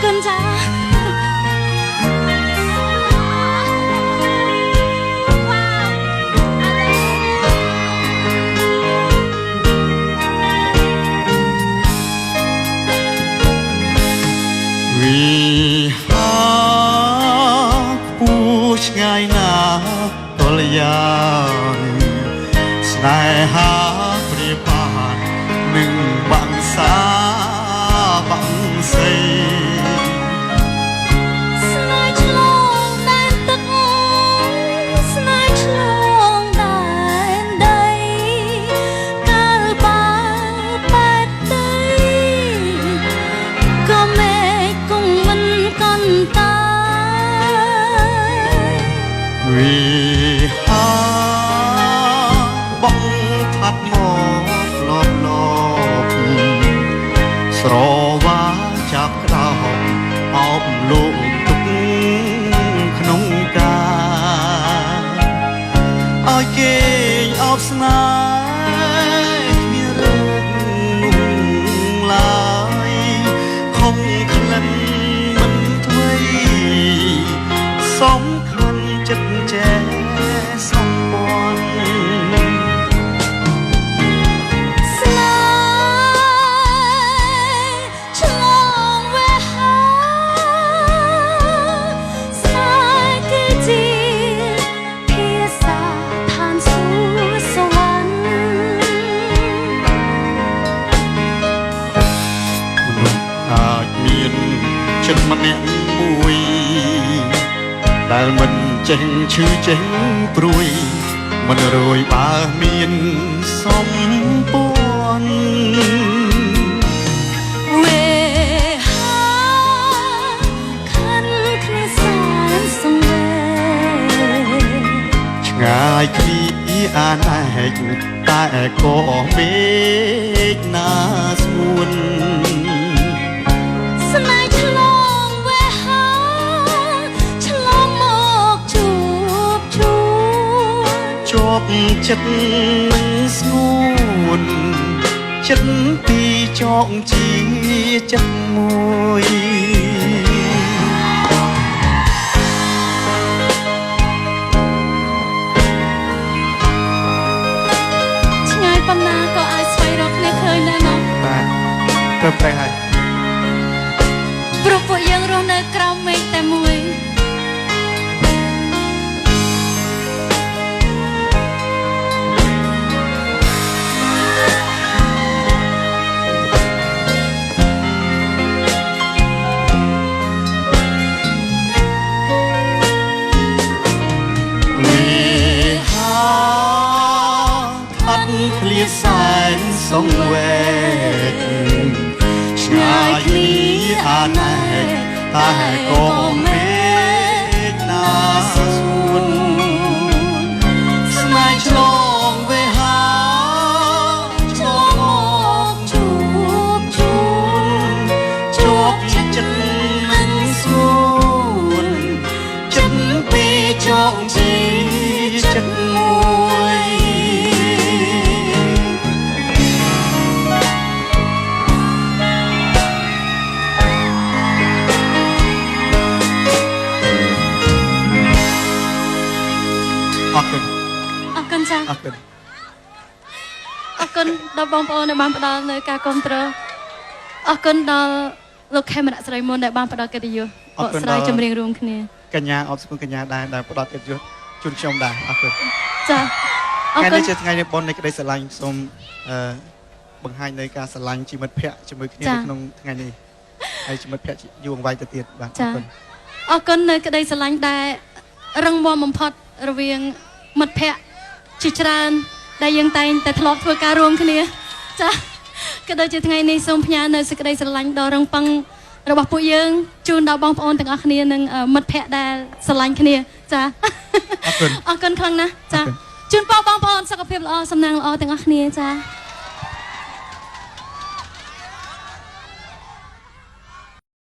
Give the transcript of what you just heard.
គុណចា វិហាខ្ពស់ឆ្ងាយណាស់កល្យានស្នេហាព្រាបាននឹងបាំងសាបាំងសី ស្នេហ៍ឆ្លងដែនទឹកស្នេហ៍ឆ្លងដែនដីកាលបើបែកទៅក៏មេឃគង់មិនកន្តតា វិហាបងផាត់មកលបលបស្រវាចាប់ក្តោបអោបលោកទុកក្នុងកាឲ្យគេអោបស្នេហ៍គ្មានរឹកនោះឡើយខំក្លិនមិនថ្មី សំខាន់ចិត្តចេះសំពន់ ស្នេហ៍ឆ្លងវេហាស្នេហ៍គឺជាភាសាឋានសួគ៌សវណ្ណ មនុស្សអាចមានចិត្តម្នាក់មួយដែលមិនចេះឈឺចេះព្រួយមិនរួយបើមានសំពន់ វេហាខិនគ្នាសែនសង្វេ ឆ្ងាយគ្នាអាណែកតែក៏មេឃណាស្ងួន ស្នេហ៍ឆ្លងវេហាឆ្លងមកជួបជួន ជាប់ចិត្តនឹងស្ងួនចិត្តពីរចងជាចិត្តមួយ ឆ្ងាយប៉ុណ្ណាក៏អាចស្វែងរកគ្នាឃើញដែរណោះ បាទត្រឹមត្រូវហើយ ព្រោះពួកយើងរស់នៅក្រោមមេឃតែមួយ វិហាអត់ឃ្លាសែនសង្វេគឆ្ងាយគ្នាអាណែកតែក៏មេឃណាស្ងួនស្នេហ៍ឆ្លងវេហាឆ្លងមក ជួបជួន ជាប់ចិត្តនឹងស្ងួនចិត្តពីរចងជាចិត្តមួយ អរគុណ អរគុណចា អរគុណ អរគុណដល់បងប្អូនដែលបានផ្ដល់នៅការគ្រប់គ្រងអរគុណដល់លោកខេមរៈស្រីមុនដែលបានផ្ដល់កិត្តិយសបកស្រាយចម្រៀងរួមគ្នា កញ្ញាអបស្គុណកញ្ញាដែរដែលផ្ដល់កិត្តិយសជូនខ្ញុំដែរអរគុណ ចាអរគុណ ថ្ងៃនេះជាថ្ងៃនៃបុណ្យនៃក្តីស្រឡាញ់សូមអឺបង្ហាញនៅការស្រឡាញ់ជាមិត្តភក្តិជាមួយគ្នា ចា នៅក្នុងថ្ងៃនេះហើយជាមិត្តភក្តិយូរអង្វែងទៅទៀតបាទអ ចា រគុណ អរគុណនៅក្តីស្រឡាញ់ដែលរឹងមាំបំផុតរវាងមិត្តភ័ក្តិជាច្រើន ដែលយើងតែងតែធ្លាប់ធ្វើការរួមគ្នា ចាក៏ដូចជាថ្ងៃនេះសូមផ្ញើនៅសេចក្តីស្រឡាញ់ដ៏រឹងប៉ឹងរបស់ពួកយើងជូនដល់បងប្អូនទាំងអស់គ្នានិងមិត្តភ័ក្តិដែលស្រឡាញ់គ្នាចា អរគុណ អរគុណខ្លាំងណាស់ចា អរគុណ ជូនពរបងប្អូនសុខភាពល្អសំណាងល្អទាំងអស់គ្នាចា